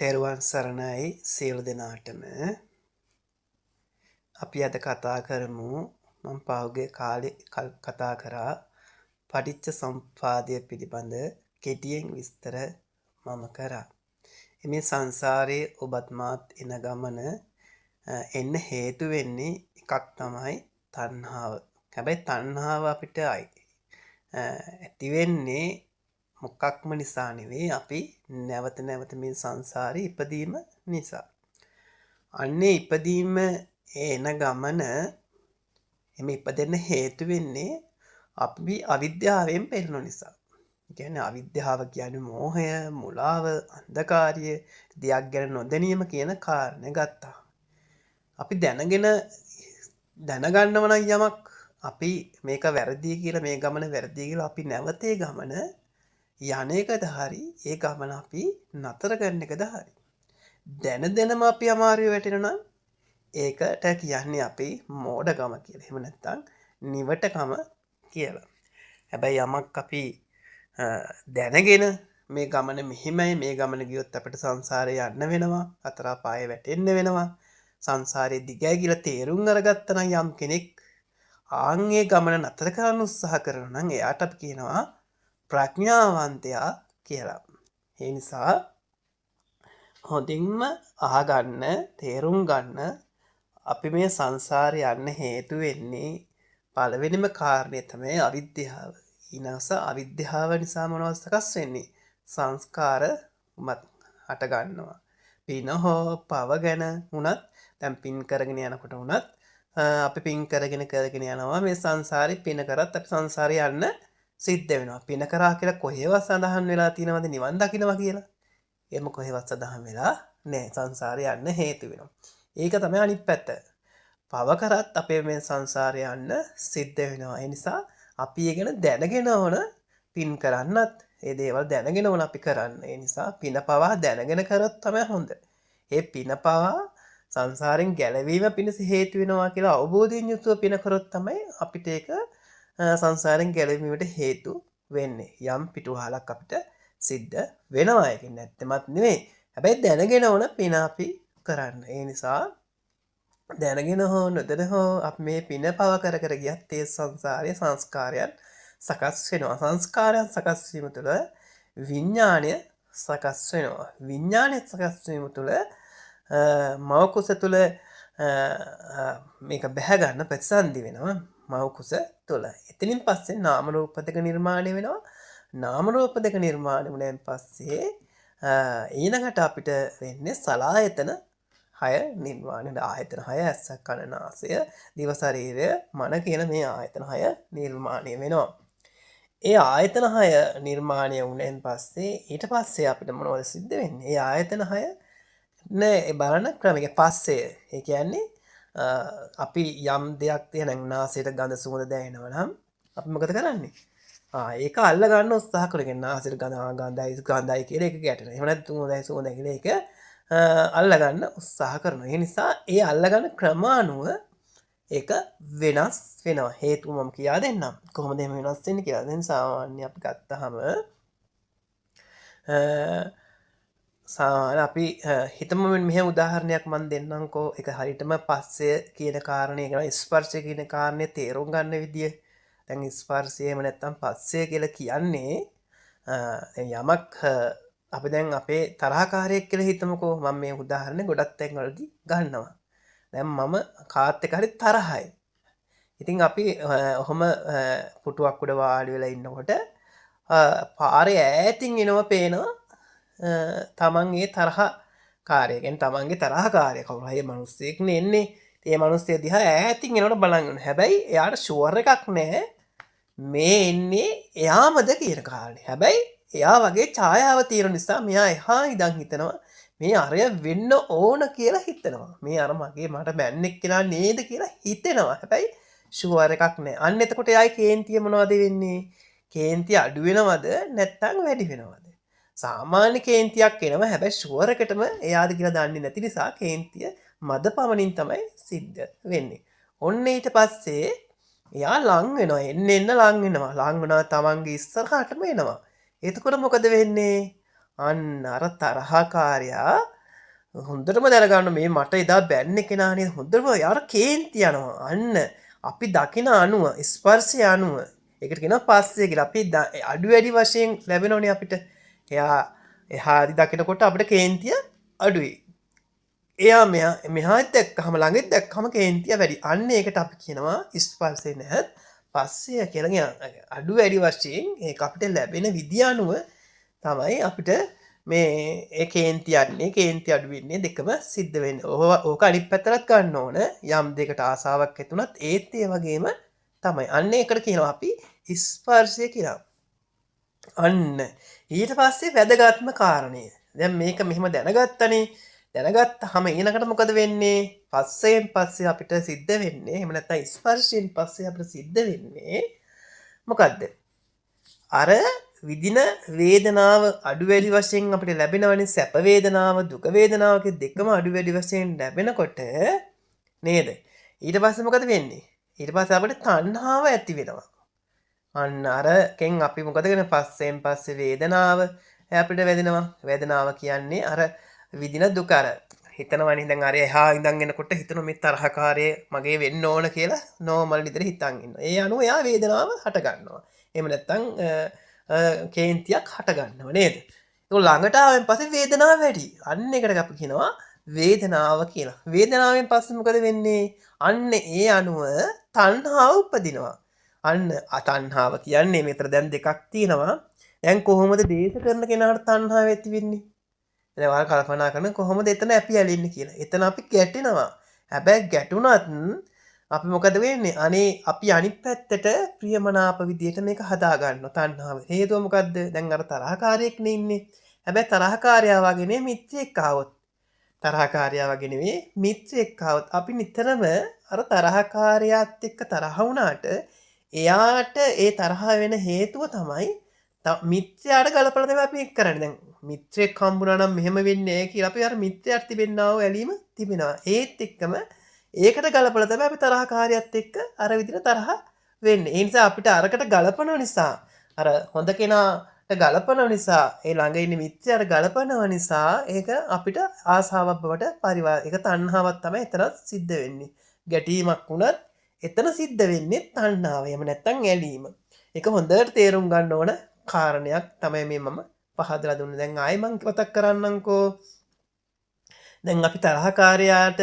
තෙරුවන් සරණයි සියලු දෙනාටම. අපි අද කතා කරමු, මම පහුගිය කාලේ කතා කරා පටිච්ච සමුප්පාදය පිළිබඳ කෙටියෙන් විස්තර මම කරා. මේ සංසාරයේ ඔබත් මාත් එන ගමන එන්න හේතු වෙන්නේ එකක් තමයි තණ්හාව. හැබැයි තණ්හාව අපිට ඇති වෙන්නේ මොකක්ම නිසා නෙවෙයි, අපි නැවත නැවත මේ සංසාරේ ඉපදීම නිසා. අන්නේ ඉපදීම එන ගමන එමෙ ඉපදෙන්න හේතු වෙන්නේ අපි අවිද්‍යාවෙන් පෙළුණු නිසා. ඒ කියන්නේ අවිද්‍යාව කියන්නේ මෝහය, මුලාව, අන්ධකාරය, දෙයක් ගැන නොදැනීම කියන කාරණේ ගත්තා. අපි දැනගන්නව නම් යමක්, අපි මේක වැරදි කියලා, මේ ගමන වැරදි කියලා අපි නැවතේ ගමන යන එකද හරි, ඒ ගමන අපි නතර කරන එකද හරි. දැන දැනම අපි අමාරුවේ වැටෙනවා නම් ඒකට කියන්නේ අපි මෝඩකම කියලා. එහෙම නැත්නම් නිවටකම කියලා. හැබැයි යමක් අපි දැනගෙන මේ ගමන මෙහිමයි, මේ ගමන ගියොත් අපිට සංසාරේ යන්න වෙනවා, හතර අපායේ වැටෙන්න වෙනවා, සංසාරේ දිගයි කියලා තේරුම් අරගත්තා නම් යම් කෙනෙක් ආන් ඒ ගමන නතර කරන්න උත්සාහ කරනවා නම් එයාට අපි කියනවා ප්‍රඥාවන්තයා කියලා. ඒ නිසා හොඳින්ම අහගන්න, තේරුම් ගන්න, අපි මේ සංසාරේ යන්න හේතු වෙන්නේ පළවෙනිම කාරණය තමයි අවිද්‍යාව. ඊනස අවිද්‍යාව නිසා මොනවද සකස් වෙන්නේ? සංස්කාර හට ගන්නවා. පින හෝ පව ගැන වුණත්, දැන් පින් කරගෙන යනකොට වුණත් අපි පින් කරගෙන කරගෙන යනවා. මේ සංසාරේ පින කරත් අපි සංසාරේ යන්න සිද්ධ වෙනවා. පින කරා කියලා කොහේවත් සඳහන් වෙලා තියෙනවද නිවන් දකින්නවා කියලා? එහෙම කොහේවත් සඳහන් වෙලා නෑ. සංසාරේ යන්න හේතු වෙනවා. ඒක තමයි අනිත් පැත්ත. පව කරත් අපේ මේ සංසාරේ යන්න සිද්ධ වෙනවා. ඒ නිසා අපි ඒ ගැන දැනගෙන ඕන පින් කරන්නත්, ඒ දේවල් දැනගෙන ඕන අපි කරන්න. ඒ නිසා පින පවා දැනගෙන කරොත් තමයි හොඳ. ඒ පින පවා සංසාරෙන් ගැලවීම පිණිස හේතු වෙනවා කියලා අවබෝධයෙන් යුතුව පින කරොත් තමයි අපිට ඒක සංසාරෙන් ගැලවීමට හේතු වෙන්නේ. යම් පිටුවහලක් අපිට සිද්ධ වෙනවා. ඒක නැත්තෙමත් නෙවෙයි. හැබැයි දැනගෙන ඕන පින අපි කරන්න. ඒ නිසා දැනගෙන හෝ නොදැන හෝ අපි මේ පින පව කර කර ගියත් ඒ සංසාරයේ සංස්කාරයන් සකස් වෙනවා. සංස්කාරයන් සකස් වීම තුළ විඥාණය සකස් වෙනවා. විඥාණය සකස් වීම තුළ මව කුස තුළ මේක බැහැ ගන්න ප්‍රතිසන්දි වෙනවා. මව කුස තුළ. එතනින් පස්සේ නාම රූප දෙක නිර්මාණය වෙනවා. නාම රූප දෙක නිර්මාණය වුණාන් පස්සේ ඊළඟට අපිට වෙන්නේ සලායතන 6 නිර්මාණය. ආයතන 6, ඇස, කන, නාසය, දිව, ශරීරය, මන කියන මේ ආයතන 6 නිර්මාණය වෙනවා. ඒ ආයතන 6 නිර්මාණය වුණාන් පස්සේ ඊට පස්සේ අපිට මොනවද සිද්ධ වෙන්නේ? ඒ ආයතන 6 නෑ ඒ බලන ක්‍රමයක පස්සේ, ඒ කියන්නේ අපි යම් දෙයක් තියෙන නාසයට ගඳ සුවඳ දැනෙනවා නම් අපි මොකද කරන්නේ? ඒක අල්ල ගන්න උත්සාහ කරගෙන නාසයට ගඳ ගඳයි ගඳයි කියලා ඒක ගැටෙනවා. එහෙම නැත්නම් සුවඳයි සුවඳයි කියලා ඒක අල්ල ගන්න උත්සාහ කරනවා. ඒ නිසා ඒ අල්ල ගන්න ක්‍රම අනුව ඒක වෙනස් වෙනවා. හේතුව මම කියා දෙන්නම්. කොහොමද එහෙම වෙනස් වෙන්නේ කියලා. දැන් සාමාන්‍ය අපි ගත්තාම සාමාන්‍ය අපි හිතමු මෙහෙම උදාහරණයක් මම දෙන්නම්කෝ. ඒක හරියටම පස්සය කියන කාරණේ ගැන, ස්පර්ශය කියන කාරණේ තේරුම් ගන්න විදිය. දැන් ස්පර්ශය එහෙම නැත්නම් පස්සය කියලා කියන්නේ දැන් යමක් අපි දැන් අපේ තරහකාරයෙක් කියලා හිතමුකෝ. මම මේ උදාහරණේ ගොඩක් තැන්වලදී ගන්නවා. දැන් මම කාත් එක්ක හරි තරහයි. ඉතින් අපි ඔහොම පුටුවක් උඩ වාඩි වෙලා ඉන්නකොට පාරේ ඈතින් එනවා පේනවා තමන් ඒ තරහකාරය. කියන්නේ තමන්ගේ තරහකාරය කවුරු හරි මිනිස්සෙක් නේ එන්නේ. ඒ මිනිස්සයා දිහා ඈතින් එනකොට බලන් ඉන්නවා. හැබැයි එයාට ෂුවර් එකක් නෑ මේ එන්නේ එයාමද කියන කාරණේ. හැබැයි එයා වගේ ඡායාව තියෙන නිසා මෙයා එහා ඉඳන් හිතනවා මේ අරය වෙන්න ඕන කියලා හිතනවා. මේ අර මගේ මට මැන්නෙක් කියලා නේද කියලා හිතෙනවා. හැබැයි ෂුවර් එකක් නෑ. අන්න එතකොට එයාගේ කේන්තිය මොනවද වෙන්නේ? කේන්තිය අඩු වෙනවද නැත්නම් වැඩි වෙනවද? සාමාන්‍ය කේන්තියක් එනවා. හැබැයි ෂුවර් එකටම එයාද කියලා දන්නේ නැති නිසා කේන්තිය මද පමණින් තමයි සිද්ධ වෙන්නේ. ඔන්න ඊට පස්සේ එයා ලං වෙනවා. එන්න එන්න ලං වෙනවා. ලං වුණා තමන්ගේ ඉස්සරහටම එනවා. එතකොට මොකද වෙන්නේ? අන්න අර තරහකාරයා හොඳටම දැනගන්න මේ මට එදා බැන්නේ කෙනා නේද? හොඳටම යාර කේන්ති යනවා. අන්න අපි දකින අනුව, ස්පර්ශය අනුව, ඒකට කියනවා පස්සය කියලා. අපි අඩු වැඩි වශයෙන් ලැබෙනෝනේ අපිට. එයා එහාදි දකිනකොට අපිට කේන්තිය අඩුයි. එයා මෙහාත් දැක්කහම ළඟින් දැක්කහම කේන්තිය වැඩි. අන්න ඒකට අපි කියනවා ස්පර්ශය නැහත් පස්සය කියලා. අඩු වැඩි වශයෙන් ඒක අපිට ලැබෙන විදිය අනුව තමයි අපිට මේ ඒ කේන්ති යන්නේ, කේන්ති අඩු වෙන්නේ දෙකම සිද්ධ වෙන්නේ. ඕක අනිත් පැත්තටත් ගන්න ඕන. යම් දෙයකට ආසාවක් ඇති වුණත් ඒත් ඒ වගේම තමයි. අන්න ඒකට කියනවා අපි ස්පර්ශය කියලා. අන්න ඊට පස්සේ වැදගත්ම කාරණය. දැන් මේක මෙහෙම දැනගත්තනේ. දැනගත්තාම ඊළඟට මොකද වෙන්නේ? පස්සෙන් පස්සේ අපිට සිද්ධ වෙන්නේ, එහෙම නැත්නම් ස්පර්ශයෙන් පස්සේ අපිට සිද්ධ වෙන්නේ මොකද්ද? අර විදින වේදනාව අඩු වැඩි වශයෙන් අපිට ලැබෙනවනේ. සැප වේදනාව, දුක වේදනාව කියන දෙකම අඩු වැඩි වශයෙන් ලැබෙනකොට නේද? ඊට පස්සේ මොකද වෙන්නේ? ඊට පස්සේ අපිට තණ්හාව ඇති වෙනවා. අන්න අරකින් අපි මොකද කරන්නේ? පස්සෙන් පස්සේ වේදනාව අපිට වැදෙනවා. වේදනාව කියන්නේ අර විදින දුක. අර හිතනවනේ දැන් අර එහා ඉඳන් එනකොට හිතන මේ තරහකාරය මගේ වෙන්න ඕන කියලා නෝමල් විදිහට හිතන් ඉන්නවා. ඒ අනුව එයා වේදනාව හට ගන්නවා. එහෙම නැත්නම් කේන්තියක් හට ගන්නව නේද? ඒක ළඟට ආවෙන් පස්සේ වේදනාව වැඩි. අන්න ඒකට අපි කියනවා වේදනාව කියලා. වේදනාවෙන් පස්සේ මොකද වෙන්නේ? අන්න ඒ අනුව තණ්හාව උපදිනවා. අන්න අතණ්හාව කියන්නේ මෙතන දැන් දෙකක් තියෙනවා. දැන් කොහොමද දේශ කරන කෙනාට තණ්හාව ඇති වෙන්නේ? දැන් ඔයාලා කල්පනා කරන කොහොමද එතන අපි ඇලෙන්නේ කියලා. එතන අපි ගැටෙනවා. හැබැයි ගැටුණත් අපි මොකද වෙන්නේ? අනේ අපි අනිත් පැත්තට ප්‍රියමනාප විදියට මේක හදා ගන්නවා තණ්හාව. හේතුව මොකද්ද? දැන් අර තරහකාරයෙක් නේ ඉන්නේ. හැබැයි තරහකාරයා වගේ නෙමෙයි මිත්‍රයෙක් ආවොත්. තරහකාරයා වගේ නෙමෙයි මිත්‍රයෙක් ආවොත් අපි නිතරම අර තරහකාරයාත් එක්ක තරහ වුණාට එයාට ඒ තරහ වෙන හේතුව තමයි මිත්‍රයාට ගලපලා තමයි අපි එක් කරන්නේ. දැන් මිත්‍රයෙක් හම්බුනා නම් මෙහෙම වෙන්නේ නෑ කියලා අපි අර මිත්‍රයාට තිබෙනා වූ ඇලීම තිබෙනවා. ඒත් එක්කම ඒකට ගලපලා තමයි අපි තරහකාරයත් එක්ක අර විදිහට තරහ වෙන්නේ. ඒ නිසා අපිට අරකට ගලපන නිසා, අර හොඳ කෙනාට ගලපන නිසා, ඒ ළඟ ඉන්න මිත්‍රයාට ගලපන නිසා ඒක අපිට ආසාවක් බවට පරිවා, ඒක තණ්හාවක් තමයි එතනත් සිද්ධ වෙන්නේ. ගැටීමක් වුණත් එතන සිද්ධ වෙන්නේ තණ්හාව. එහෙම නැත්නම් ඇලීම. ඒක හොඳට තේරුම් ගන්න ඕන කාරණයක් තමයි මේ මම පහදලා දුන්නේ. දැන් ආයෙ මං මතක් කරන්නම්කෝ. දැන් අපි තරහකාරයාට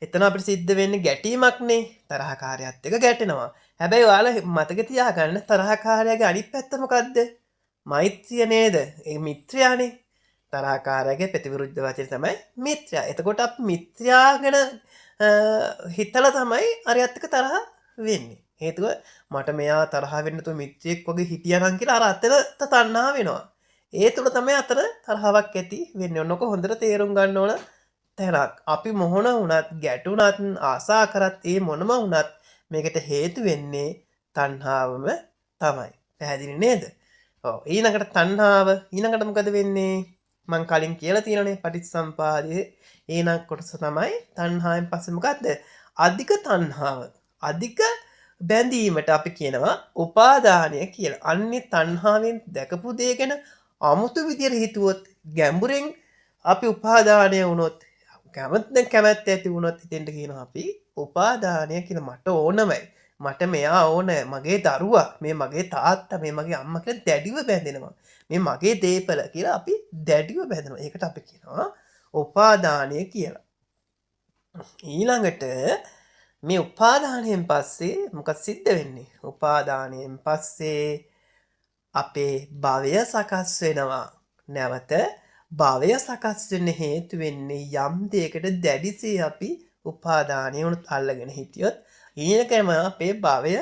එතන අපිට සිද්ධ වෙන්නේ ගැටීමක්නේ. තරහකාරයාත් එක්ක ගැටෙනවා. හැබැයි ඔයාලා මතක තියාගන්න තරහකාරයාගේ අනිත් පැත්ත මොකද්ද? මෛත්‍රිය නේද? ඒ මිත්‍රයානේ. තරහකාරයාගේ ප්‍රතිවිරුද්ධ වචනේ තමයි මිත්‍රයා. එතකොට අපි මිත්‍රයා ගැන හිතලා තමයි අරයත් එක්ක තරහ වෙන්නේ. හේතුව මට මෙයා තරහ වෙන්න නැතුව මිත්‍රයෙක් වගේ හිටියා නම් කියලා අර අතරට තණ්හා වෙනවා. ඒ තුල තමයි අතර තරහවක් ඇති වෙන්නේ. ඔන්නක හොඳට තේරුම් ගන්න ඕන තැනක්. අපි මොහොන වුණත්, ගැටුණත්, ආසා කරත්, ඒ මොනම වුණත් මේකට හේතු වෙන්නේ තණ්හාවම තමයි. පැහැදිලි නේද? ඔව්. ඊළඟට තණ්හාව, ඊළඟට මොකද වෙන්නේ? මං කලින් කියලා තියෙනනේ පටිච්චසමුපාදයේ ඊළඟ කොටස තමයි තණ්හාවෙන් පස්සේ මොකද්ද? අධික තණ්හාව. අධික බැඳීමට අපි කියනවා උපාදානය කියලා. අන්නේ තණ්හාවෙන් දැකපු දේ ගැන අමුතු විදියට හිතුවොත්, ගැඹුරෙන් අපි උපාදානය වුණොත්, කැමැත්තෙන් කැමැත්ත ඇති වුණොත් එතෙන්ට කියනවා අපි උපාදානය කියලා. මට ඕනමයි, මට මෙයා ඕන, මගේ දරුවා, මේ මගේ තාත්තා, මේ මගේ අම්මා කියලා දැඩිව බැඳෙනවා. මේ මගේ දේපල කියලා අපි දැඩිව බැඳෙනවා. ඒකට අපි කියනවා උපාදානය කියලා. ඊළඟට මේ උපාදානයෙන් පස්සේ මොකද සිද්ධ වෙන්නේ? උපාදානයෙන් පස්සේ අපේ භවය සකස් වෙනවා. නැවත භවය සකස් වෙන්න හේතු වෙන්නේ යම් දෙයකට දැඩිසේ අපි උපාදානය වුණොත් අල්ලගෙන හිටියොත් ඊළඟටම අපේ භවය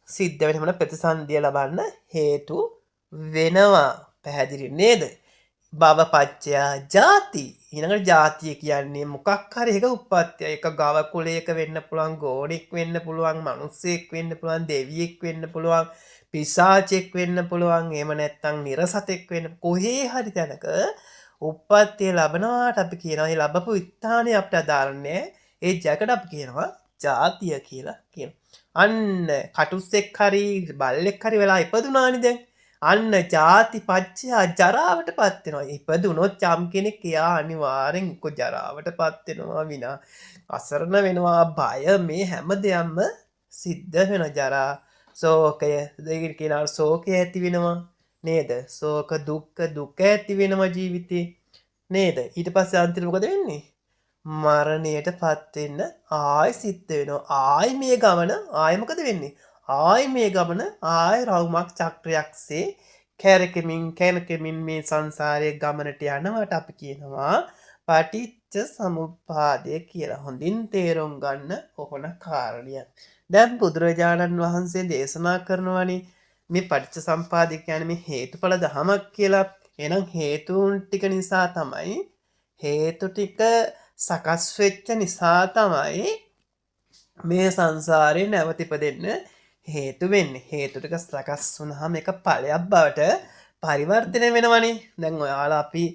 සිද්ධ වෙන මොන ප්‍රතිසන්දිය ලබන්න හේතු වෙනවා. පැහැදිලි නේද? භව පච්චයා ජාති. ඊළඟට ජාතිය කියන්නේ මොකක් හරි එක උප්පත්තිය. එක ගව කුලයක වෙන්න පුළුවන්, ගෝණෙක් වෙන්න පුළුවන්, මිනිස්සෙක් වෙන්න පුළුවන්, දෙවියෙක් වෙන්න පුළුවන්, පිසාචෙක් වෙන්න පුළුවන්, එහෙම නැත්නම් නිරසතෙක් වෙන්න, කොහේ හරි තැනක උප්පත්තිය ලබනවාට අපි කියනවා ඒ ලැබපු ස්ථානය අපිට අදාළ නෑ. ඒ ජයකට අපි කියනවා ජාතිය කියලා කියනවා. අන්න කටුස්සෙක් හරි බල්ලෙක් හරි වෙලා ඉපදුනානේ දැන්. අන්න ජාති පච්චයා ජරාවට පත් වෙනවා. ඉපදුනොත් යම් කෙනෙක් එයා අනිවාර්යෙන් එක්ක ජරාවට පත් වෙනවා, විනා අසරණ වෙනවා, බය මේ හැම දෙයක්ම සිද්ධ වෙන ජරා ශෝකය දෙකින් කියනවා ශෝකය ඇති වෙනවා නේද? ශෝක දුක්ඛ දුක ඇති වෙනවා ජීවිතේ නේද? ඊට පස්සේ අන්තිමට මොකද වෙන්නේ? මරණයට පත් වෙන්න ආයි සිද්ධ වෙනවා. ආයි මේ ගමන ආයි මොකද වෙන්නේ? ආයි මේ ගමන ආයි රවුමක් චක්‍රයක්සේ කැරකෙමින් කැරකෙමින් මේ සංසාරයේ ගමනට යනවට අපි කියනවා පටිච්ච සමුප්පාදය කියලා. හොඳින් තේරුම් ගන්න ඕන කාරණය. දැන් බුදුරජාණන් වහන්සේ දේශනා කරනවනේ මේ පටිච්ච සමුප්පාදය කියන්නේ මේ හේතුඵල ධමයක් කියලා. එහෙනම් හේතුන් ටික නිසා තමයි, හේතු ටික සකස් වෙච්ච නිසා තමයි මේ සංසාරේ නැවත ඉපදෙන්න හේතු වෙන්නේ. හේතු ටික සකස් වුණාම ඒක ඵලයක් බවට පරිවර්තනය වෙනවනේ. දැන් ඔයාලා අපි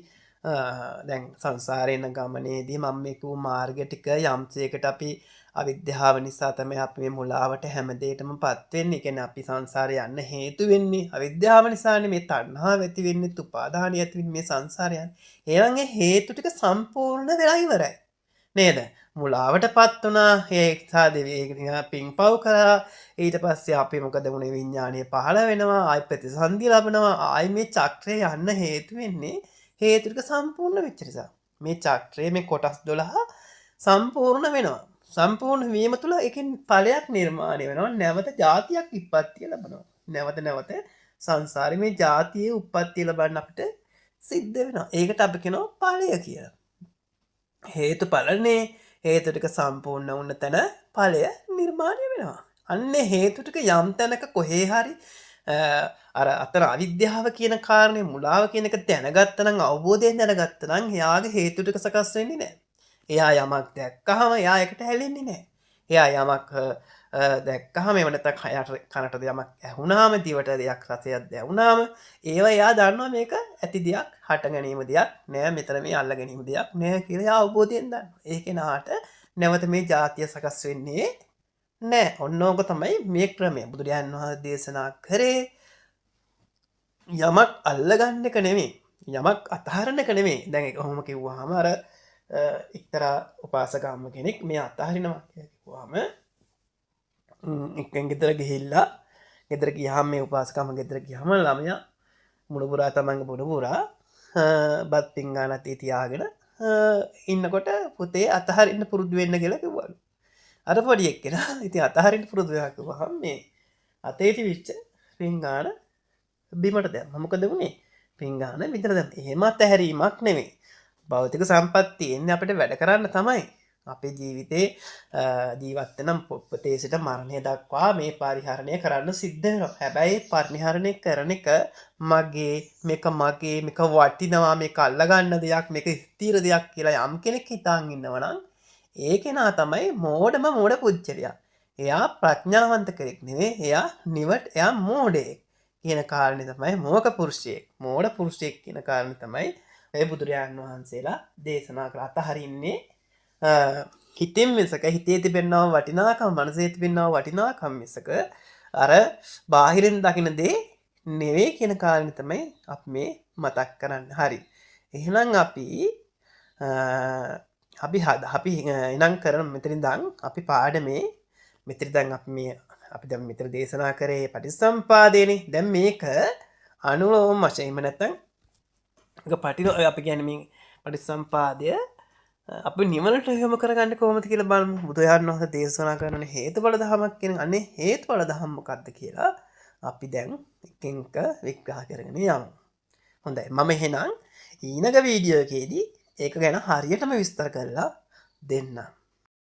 දැන් සංසාරේ යන ගමනේදී මම මේ කියපු මාර්ග ටික යම්සේකට අපි අවිද්‍යාව නිසා තමයි අපි මේ මුලාවට හැම දෙයකටම පත් වෙන්නේ. ඒ කියන්නේ අපි සංසාරේ යන්න හේතු වෙන්නේ අවිද්‍යාව නිසානේ. මේ තණ්හාව ඇති වෙන්නේ, උපාදානිය ඇති වෙන්නේ මේ සංසාරේ යන්න. එහෙනම් ඒ හේතු ටික සම්පූර්ණ වෙලා ඉවරයි නේද? මුලාවට පත් වුණා, ඒ එක්සා දෙවි ඒක නිකන් පිංපව් කරා. ඊට පස්සේ අපි මොකද වුනේ? විඥානය පහළ වෙනවා, ආයි ප්‍රතිසන්දි ලබනවා. ආයි මේ චක්‍රය යන්න හේතු වෙන්නේ හේතු ටික සම්පූර්ණ වෙච්ච නිසා. මේ චක්‍රයේ මේ කොටස් 12 සම්පූර්ණ වෙනවා. සම්පූර්ණ වීම තුළ ඒකෙන් ඵලයක් නිර්මාණය වෙනවා. නැවත ජාතියක් උත්පත්තිය ලබනවා. නැවත නැවත සංසාරේ මේ ජාතියේ උත්පත්තිය ලබන්න අපිට සිද්ධ වෙනවා. ඒකට අපි කියනවා ඵලය කියලා. හේතුඵලනේ. හේතු ටික සම්පූර්ණ වුණ තැන ඵලය නිර්මාණය වෙනවා. අන්න හේතු ටික යම් තැනක කොහේ හරි අර අතන අවිද්‍යාව කියන කාරණේ මුලාව කියන එක දැනගත්තා නම්, අවබෝධයෙන් දැනගත්තා නම් එයාගේ හේතු ටික සකස් වෙන්නේ නැහැ. එයා යමක් දැක්කහම එයා ඒකට ඇලෙන්නේ නැහැ. එයා යමක් දැක්කහම එහෙම නැත්නම් කනට යමක් ඇහුණාම, දිවට දෙයක් රසයක් දැවුණාම ඒවා එයා දන්නවා මේක ඇති දෙයක්, හට ගැනීම දෙයක් නෑ, මෙතන මේ අල්ල ගැනීම දෙයක් නෑ කියලා එයා අවබෝධයෙන් දන්නවා. ඒ කෙනාට නැවත මේ ජාතිය සකස් වෙන්නේ නෑ. ඔන්න ඕක තමයි මේ ක්‍රමය. බුදුරජාණන් වහන්සේ දේශනා කරේ යමක් අල්ලගන්න එක නෙමෙයි, යමක් අතහරින එක නෙමෙයි. දැන් ඒක ඔහොම කිව්වහම අර එක්තරා උපාසකම්ම කෙනෙක් මේ අතහරිනවා කියලා කිව්වහම එක්කෙන් ගෙදර ගිහිල්ලා, ගෙදර ගියාම මේ උපාසකම්ම ගෙදර ගියාම ළමයා මුණුපුරා තමන්ගේ මුණුපුරා බත් පිංගාන අතේ තියාගෙන ඉන්නකොට පුතේ අතහරින්න පුරුදු වෙන්න කියලා කිව්වලු. අර පොඩි එක්කෙනා ඉතින් අතහරින්න පුරුදු වෙනවා කිව්වහම මේ අතේ තිබිච්ච පිංගාන බිමට දැම්මා. මොකද වුනේ? පිංගාන බිඳලා දැම්මා. එහෙම අතහැරීමක් නෙමෙයි. භෞතික සම්පත් තියෙන්නේ අපිට වැඩ කරන්න තමයි. අපේ ජීවිතේ ජීවත් වෙන පොතේ සිට මරණය දක්වා මේ පරිහරණය කරන්න සිද්ධ වෙනවා. හැබැයි පරිහරණය කරන එක මගේ, මේක මගේ, මේක වටිනවා, මේක අල්ලගන්න දෙයක්, මේක ස්ථිර දෙයක් කියලා යම් කෙනෙක් හිතාන් ඉන්නවා නම් ඒ කෙනා තමයි මෝඩම මෝඩ පුජ්‍යලයා. එයා ප්‍රඥාවන්ත කෙනෙක් නෙවෙයි, එයා නිවට, එයා මෝඩයෙක් කියන කාරණේ තමයි මෝක පුරුෂයෙක්, මෝඩ පුරුෂයෙක් කියන කාරණේ තමයි ඒ බුදුරජාණන් වහන්සේලා දේශනා කළා. අතහරින්නේ හිතෙන් මිසක, හිතේ තිබෙනව වටිනාකම, මනසේ තිබෙනව වටිනාකම මිසක අර බාහිරින් දකින දේ නෙවෙයි කියන කාරණේ තමයි අපි මේ මතක් කරන්නේ. හරි. එහෙනම් අපි අපි හද අපි එනම් කරන මෙතනින් දැන් අපි පාඩමේ මෙතන දැන් අපි මේ අපි දැන් මෙතන දේශනා කරේ පටිච්චසමුප්පාදේනේ. දැන් මේක අනුලෝම වශයෙන් එහෙම නැත්නම් ඒක පටිල අපි කියන්නේ මේ පටිච්චසමුපාදය අපි නිවනට යොමු කරගන්නේ කොහොමද කියලා බලමු. බුදුරජාණන් වහන්සේ දේශනා කරන හේතුඵල ධමයක් කියන අනේ හේතුඵල ධම මොකද්ද කියලා අපි දැන් එකින් එක විග්‍රහ කරගෙන යමු. හොඳයි, මම එහෙනම් ඊළඟ වීඩියෝ එකේදී ඒක ගැන හරියටම විස්තර කරලා දෙන්නම්.